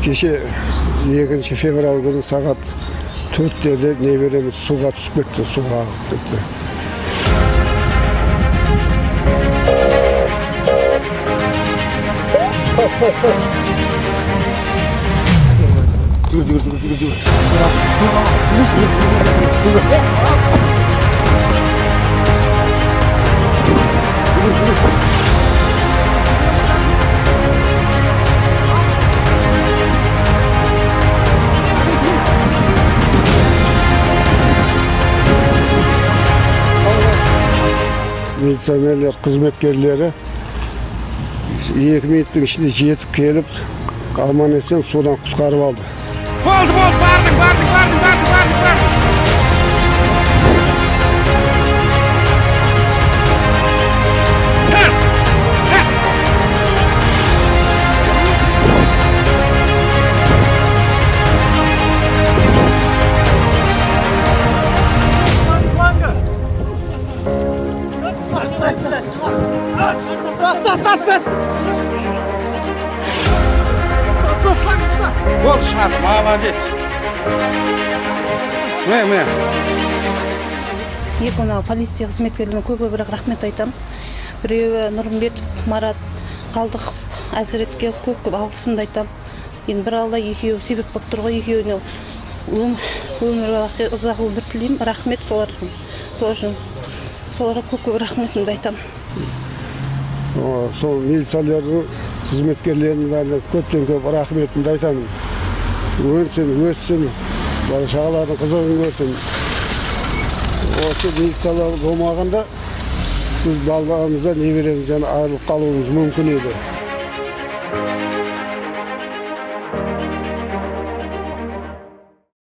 Кеше 2 февраль күні сағат 4-терде немереміз суға түсіп кетті, суға ағып кетті. Жүгір, жүгір, жүгір, жүгір, жүгір. Жүгір, жүгір. Милиционерлер қызметкерлері 2 минуттың ішінде жетіп келіп, аман есен судан құтқарып алды. Болды, болды, бардың, бардың, бардың, бардың, бардың, бардың. Тарт! Тарт! Болды, шығарды, молодец. Міне, міне. Екі мына полиция қызметкерлеріне көп көп рахмет айтамын. Біреуі Нұрымбетов Марат, Қалдықов Әзіретке көп көп алғысымды айтамын. Енді бір алла екеуі себеп болып тұр ғой, екеуіне өмір бақи ұзақ өмір тілеймін. Рахмет солар үшін. Сол үшін соларға көп көп рахметімді айтамын. Сол милициялардың қызметкерлерінің бәріне көптен көп рахметімді айтамын. Өнсін, өссін, бала шағалардың қызығын көрсін. Осы милициялар болмағанда біз балаларымыздан, немеремізден айырылып қалуымыз мүмкін еді.